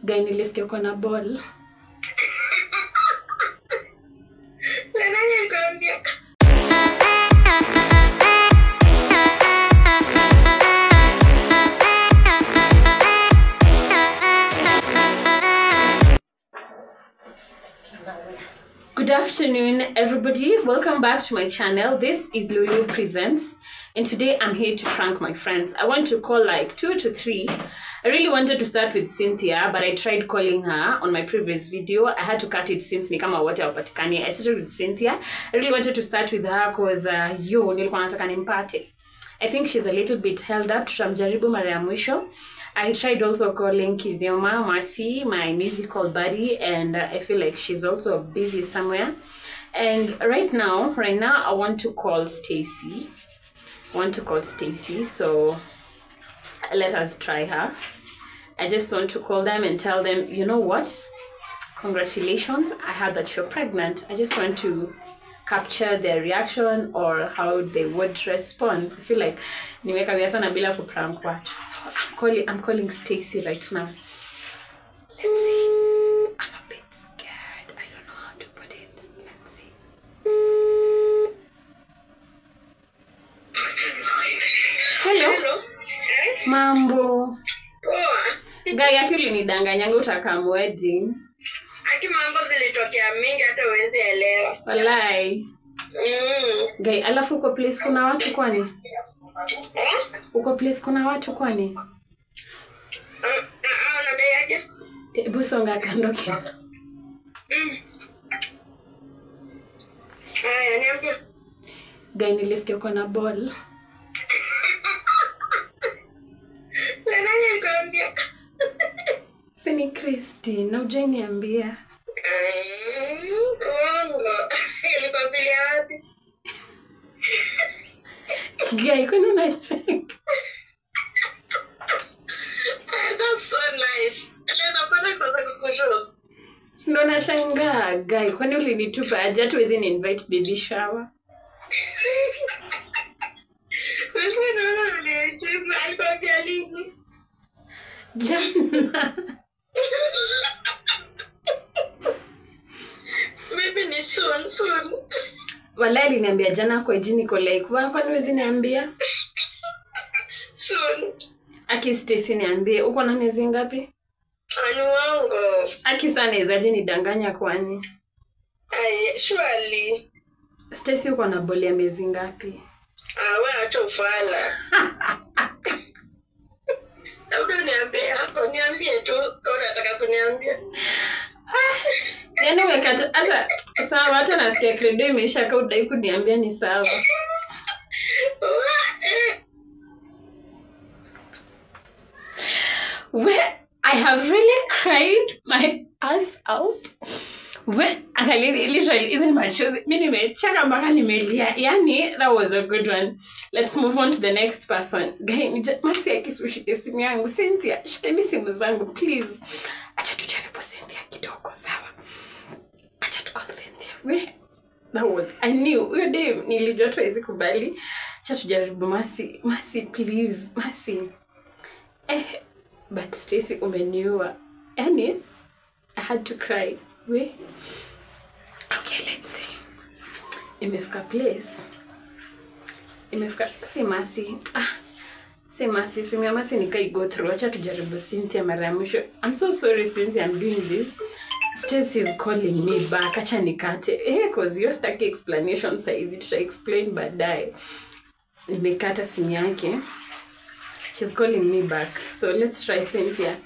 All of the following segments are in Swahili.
Guy, nilisikia uko na ball. Nani alikwambia? Good afternoon, everybody. Welcome back to my channel. This is Lulu Presents, and today I'm here to prank my friends. I want to call like 2 to 3. I really wanted to start with Cynthia, but I tried calling her on my previous video. I had to cut it since ni kama wote hawapatikani. I started with Cynthia. I really wanted to start with her cause yo nilikuwa nataka nimpate. I think she's a little bit held up. Tutamjaribu mara ya mwisho. I tried also calling Kithioma Masi, my musical buddy, and I feel like she's also busy somewhere. And right now I want to call Stacy. I want to call Stacy, so let us try her. I just want to call them and tell them, you know what? Congratulations, I heard that you're pregnant. I just want to capture their reaction or how they would respond. I feel like nimekawia sana bila kuprank watu. So I'm calling Stacy right now. Let's see. I'm a bit scared. I don't know how to put it. Let's see. Hello. Hello. Mambo. Poa. Guy, yake ulinidanganyanga utakam wedding. Aki mambo zilitokea mingi hata huwezi elewa. Walai. Guy, alafu uko place kuna watu kwani? Eh? Uko place kuna watu kwani? Unadai aje? Hebu songa kando kidogo. Haya, niambie. Guy, nilisikia uko na ball. Nani alikwambia? Si ni Christine, na hujai niambia. Uongo. Alikwambia wapi? Guy, kwani unacheka? That's so nice. Naweza penda kwanza kukushow. Si ndo nashangaa, guy, kwani ulinitupa aje? Hata huwezi ni invite baby shower. Sasa naona ulijibu. Alikwambia lini? Jana. Maybe ni soon soon. Walai aliniambia jana kwa jini niko like, kwani huwezi niambia? Soon. Aki Stacy niambie, uko na miezi ngapi? Ani wango. Aki sana izaje nidanganya kwani? Ay, surely. Stacy uko na boli ya miezi ngapi? Ah, wewe acha ufala. Labda niambie hapo, niambie tu kama unataka kuniambia. Yaani umekata hata sawa, hata nasikia credo imeisha kama udai kuniambia ni sawa. Where I have really cried my ass out. Where actually literally isn't my choice. Mimi nimecheka mpaka nimelia. Yani that was a good one. Let's move on to the next person. Guy, Masi akisushike simu yangu. Cynthia, shikeni simu zangu please. Acha tujaribu Cynthia kidogo, sawa? Acha tu call Cynthia. We that was I knew. Huyo day nilijua tu hawezi kubali. Acha tujaribu Masi. Masi please, Masi. But Stacy umeniua. Yani I had to cry. We okay, let's see. Imefika place. Imefika si Masi. Si Masi, simu ya Masi nikai go through. Acha tujaribu Cynthia mara ya mwisho. I'm so sorry Cynthia, I'm doing this. Stacy is calling me back. Acha nikate. Cause you're stuck explanation saizi. Tuta explain baadaye. Nimekata simu yake. She's calling me back. So let's try Cynthia.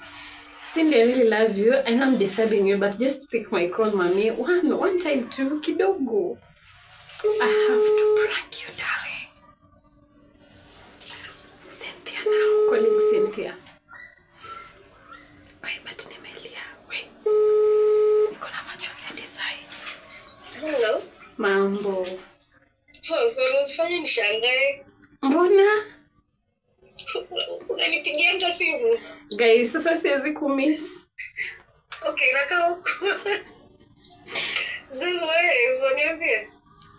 Cindy, I really love you. I know I'm disturbing you, but just pick my call, mommy. One time, two, kidogo. I have to prank you, darling. Cynthia now. Calling Cynthia. Wait, but nimelia. Wait. Niko na machozi hadi sai. Hello. Mambo. Poa, so usifanye nishangae. Mbona? Unanipigia hata simu. Guys, sasa siwezi kumiss. Okay, nakaa huko. Wewe, uniambie.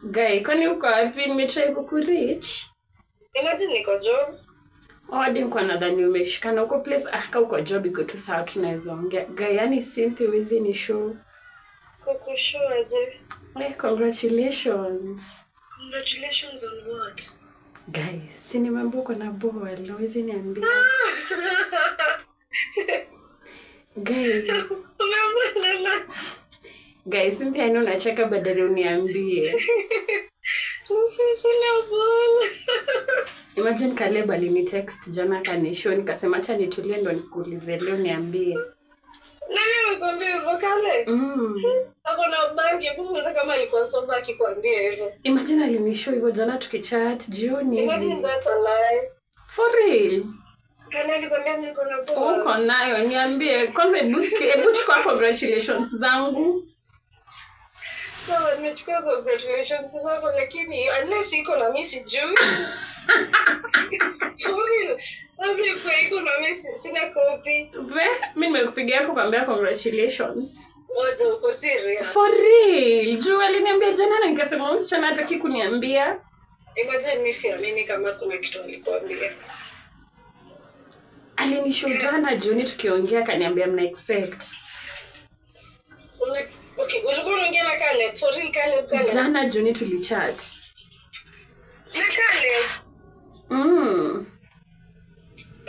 Guy, kwani uko wapi? Nimetry kukureach. Imagine niko job. Oh, hadi nilikuwa nadhani umeshikana huko place. Ah, ka uko job iko tu sawa tunaweza ongea. Guy, yani Cynthia huwezi ni show. Kukushow aje? Eh, congratulations. Congratulations on what? Guys, si nimeambiwa uko na ball, huwezi niambia. Guys, Umeambiwa na guys, Cynthia yani unacheka badala uniambie. Sina ball. Imagine Caleb alinitext jana akanishow, nikasema acha nitulie ndo nikuulize leo niambie. Nani amekwambia hivyo Caleb? Ako na bangi, hebu muulize kama alikuwa sober akikwambia hivyo. Imagine alinishow hivyo jana tukichat jioni. Imagine that's a lie. For real. Kama alikwambia niko na ball. Uko nayo niambie. Kwanza hebu chukua congratulations zangu. Sawa, nimechukua congratulations zako lakini unless iko na mimi sijui. For real. Labda iko na mimi sina copy. Ve, mimi nimekupigia kukwambia congratulations. Ngoja, uko serious? For real. Juu aliniambia jana na nikasema msichana hataki kuniambia. Imagine mimi siamini kama kuna kitu alikuambia. Alinishow jana jioni tukiongea akaniambia mna expect. Okay, ulikuwa unaongea na Caleb? For real, Caleb, Caleb. Jana jioni tulichat. Na Caleb?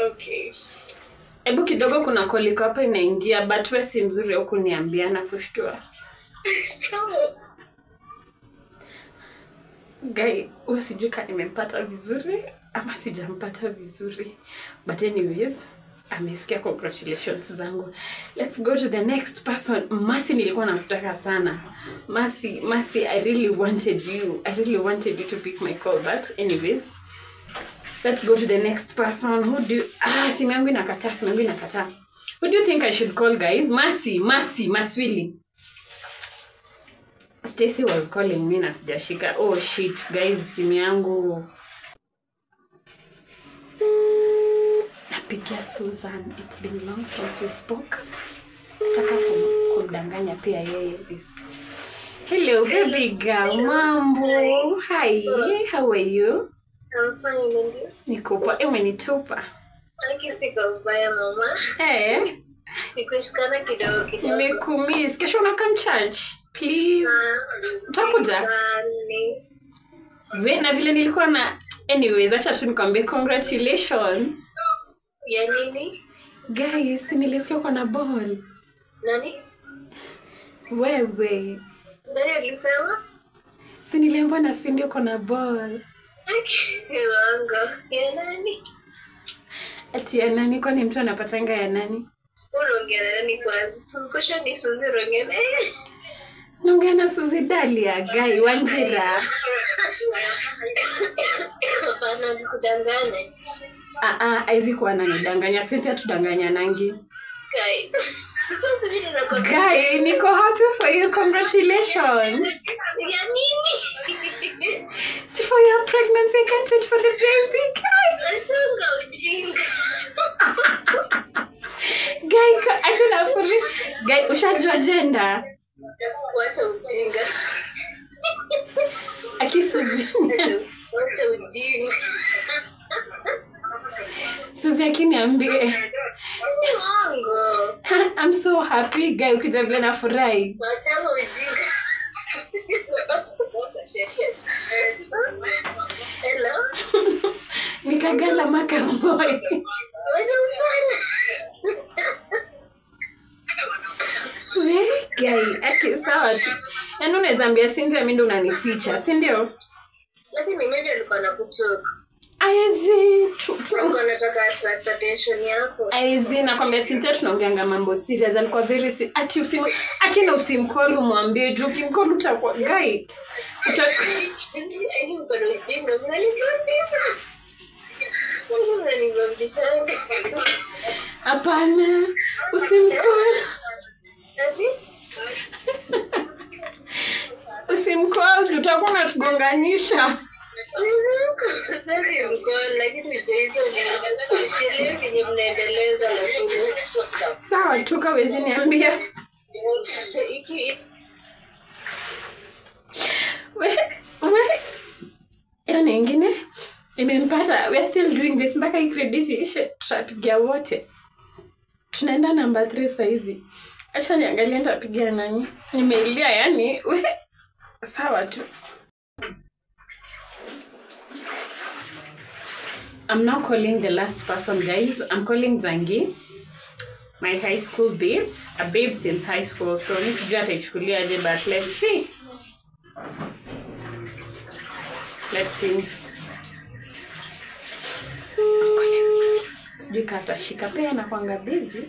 Okay. Ebu kidogo kuna call iko hapa inaingia but wewe si mzuri au kuniambia na kushtua. Sawa. Guy, wewe sijui kama nimempata vizuri ama sijampata vizuri. But anyways, amesikia congratulations zangu. Let's go to the next person. Masi nilikuwa nakutaka sana. Masi, I really wanted you. I really wanted you to pick my call, but anyways, let's go to the next person. Who do you... Ah, simu yangu inakataa, simu yangu inakataa. Who do you think I should call, guys? Masi, Maswili. Stacy was calling me na sijashika. Oh shit, guys, simu yangu. Napigia Susan. It's been long since we spoke. Nataka kumdanganya pia yeye. Hello, baby girl. Mambo. Hi, how are you? I'm fine, and you? Niko poa. Umenitupa. Aki siko mbaya mama. Eh? Nikushikana kidogo kidogo. Nimekumiss. Kesho una come church. Please. Utakuja? We na vile nilikuwa na anyways, acha tu nikwambie congratulations. Ya nini? Guys, nilisikia uko na ball. Nani? Wewe. Nani alisema? Si niliambiwa na Cindy uko na ball. Uongo. Ya nani? Ati ya nani? Kwani mtu anapatanga ya nani? Unaongea na nani kwanza? Kesho ni Suzy unaongea na yeye? Sinaongea na Suzy Dalia, Guy, Wanjira. Hapana, nikudangane. Haizi kuwa ananidanganya. Cynthia tudanganyanangi. Guys. Guy, niko happy for you. Congratulations. Ya nini? See, for your pregnancy, I can't wait for the baby. Guy. Nachunga ujinga. Guy, I can afford it. Guy, ushajua gender? Wacha ujinga. Aki Suzy. Wacha ujinga. Suzy akiniambie. Ni uongo. I'm so happy, guy, ukija vile nafurahi. Wacha ujinga. Hello? Nikagala makaboy. Wacha ufala. We, guy, aki sawa tu. Yaani unaweza ambia Cynthia mimi ndo unanificha, si ndio? Lakini maybe alikuwa anakuchoka. Aezi, Alikuwa anataka attract attention yako. Aezi, nakwambia Cynthia tunaongeanga mambo serious. Alikuwa very serious. Ati usimu, akina usimcall umwambie juu ukimcall utakuwa guy. Yaani mko na ujinga, mnanibambisha. Mnanibambishanga. Hapana, usimcall. Ati? Usimcall, tutakuwa unatugonganisha. Sasa mcall, lakini sielewi kenye mnaendeleza lakini. Sawa, tukawezi niambia. Iki We, hiyo ni ingine. Nimempata. We are still doing this mpaka hii credit ishe, tutapigia wote. Tunaenda number 3 saizi. Acha niangalie nitapigia nani. Nimeilia yani. We sawa tu. I'm now calling the last person, guys. I'm calling Zangi, my high school babes, a babe since high school. So this is ataichukulia, but let's see. Let's see. I'm calling. Sijui katashika pia na kuanga busy.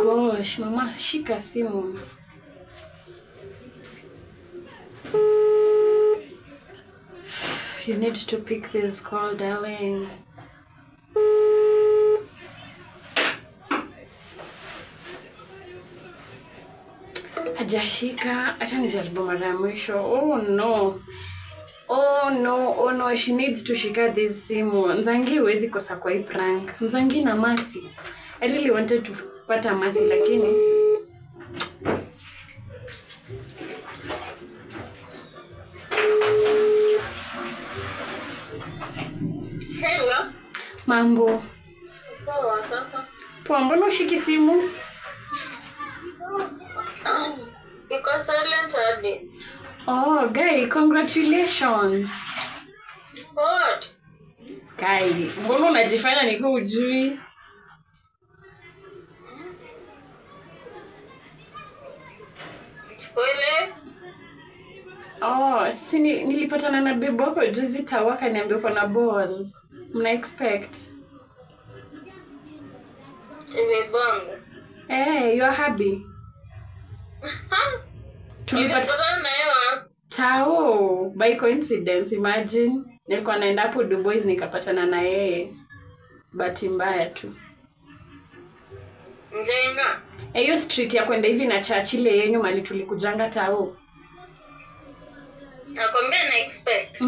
Gosh, mama shika simu. You need to pick this call, darling. Hajashika, acha nijaribu mara ya mwisho. Oh no. Oh no, oh no, she needs to shika this simu. Nzangi huwezi kosa kwa hii prank. Nzangi na Masi. I really wanted to pata Masi lakini Hello. Mambo. Poa sasa. Poa, mbona ushiki simu? Iko silent hadi. Oh, guy, congratulations. What? Guy, mbona unajifanya niko ujui? Spoiler. Oh, si nilipatana na babe wako juzi Tawaka, niambia uko na ball. Mna expect? Babe wangu. Eh, you are happy. Tulipatana na yeye Tao by coincidence, imagine. Nilikuwa naenda hapo Dubois nikapatana na yeye. Bahati mbaya tu. Njenga. Hiyo street ya kwenda hivi na church ile yenyu mali tulikujanga Tao. Nakwambia na expect.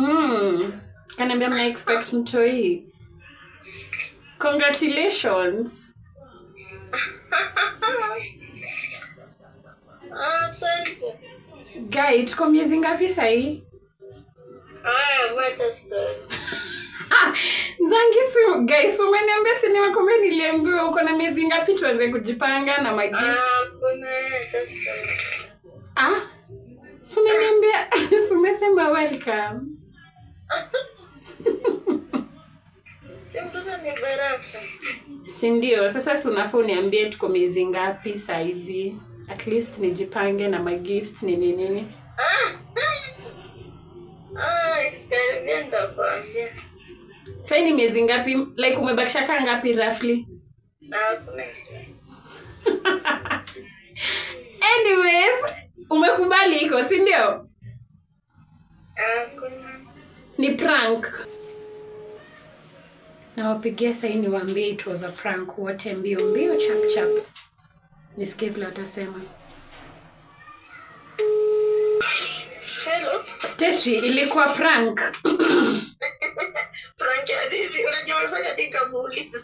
Kaniambia mna expect mtoi. Congratulations. Asante. Guy, tuko miezi ngapi sahi? Ah, wacha story. Zangi su, guys, umeniambia si nimekwambia niliambiwa uko na miezi ngapi tuanze kujipanga na my gift. Kuna wacha story. Ah? Si umeniambia, si umesema welcome. Si mtoto ni baraka. Si ndio, sasa si unafaa uniambie tuko miezi ngapi saizi. At least nijipange na my gifts nini nini. Sasa ni miezi ngapi? Like umebakisha kaa ngapi roughly? Anyways, umekubali iko, si ndio? Ni prank. Na wapigia sasa niwaambie it was a prank wote mbio mbio chap chap. Nisikie vile watasema. Hello. Stacy, ilikuwa prank. Prank ya nini? Unajua umefanya nikamuuliza.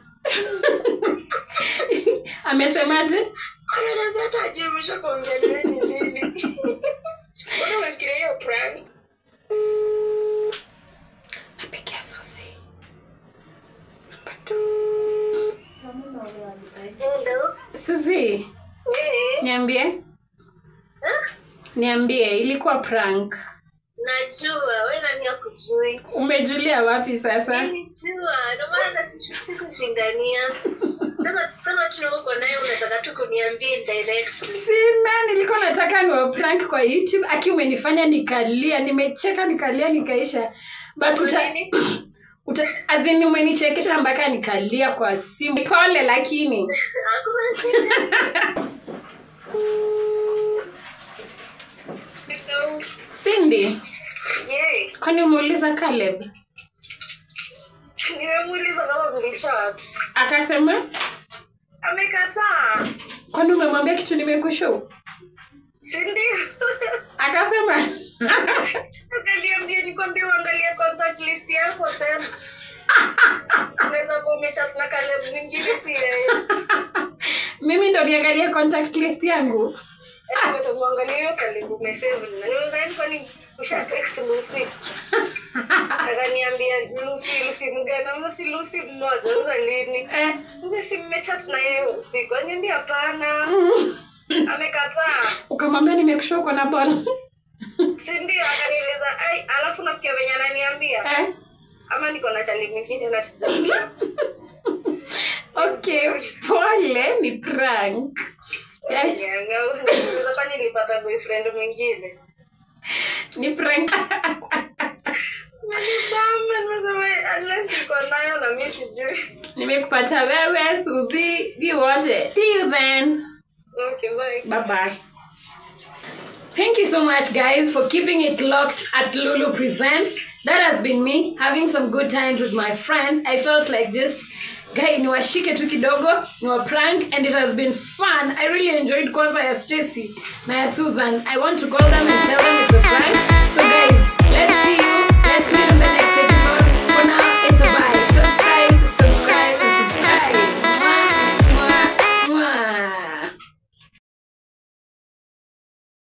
Amesemaje? Amesema hata hajui umeshakuongea nini nini. Mbona unafikiria hiyo prank? Napigia Susi. Namba 2. Hello. Susi. Niambie. Niambie, ilikuwa prank. Najua, wewe nani akujui? Umejulia wapi sasa? Nilijua, ndio maana sikushindania. Sema tu uko naye unataka tu kuniambia directly. Sima, nilikuwa nataka niwe prank kwa YouTube, aki umenifanya nikalia, nimecheka nikalia nikaisha. But azini umenichekesha mpaka nikalia kwa simu. Pole lakini. Cindy. Yay. Kwani umeuliza Caleb? Nimemuuliza kama mlichat. Akasema? Amekataa. Kwani umemwambia kitu nimekushow? Ndio. Akasema akaniambia nikwambie uangalie contact list yako tena. Unaweza kuwa umechat na Caleb mwingine si yeye. Mimi ndo niangalie contact list yangu. Uangalie hiyo Caleb umesave. Na niweza kwani usha text Lucy. Akaniambia Lucy mgana, Lucy mmoja, sasa lini? Ndio si mmechat na yeye usiku. Ananiambia hapana. Amekataa. Ukamwambia nimekushow uko na ball. Si ndio akanieleza ai, alafu nasikia venye ananiambia. Ama niko na chali mwingine na sijamsha. Okay, pole ni prank. Sasa nilipata boyfriend mwingine. Ni prank. Nimekupata wewe, Suzy, you wote. See you then. Okay, bye. Bye bye. Thank you so much, guys, for keeping it locked at Lulu Presents. That has been me having some good times with my friends. I felt like just, guy, niwashike tu kidogo, niwa prank, and it has been fun. I really enjoyed kwanza ya Stacy na ya Susan. I want to call them and tell them it's a prank. So guys,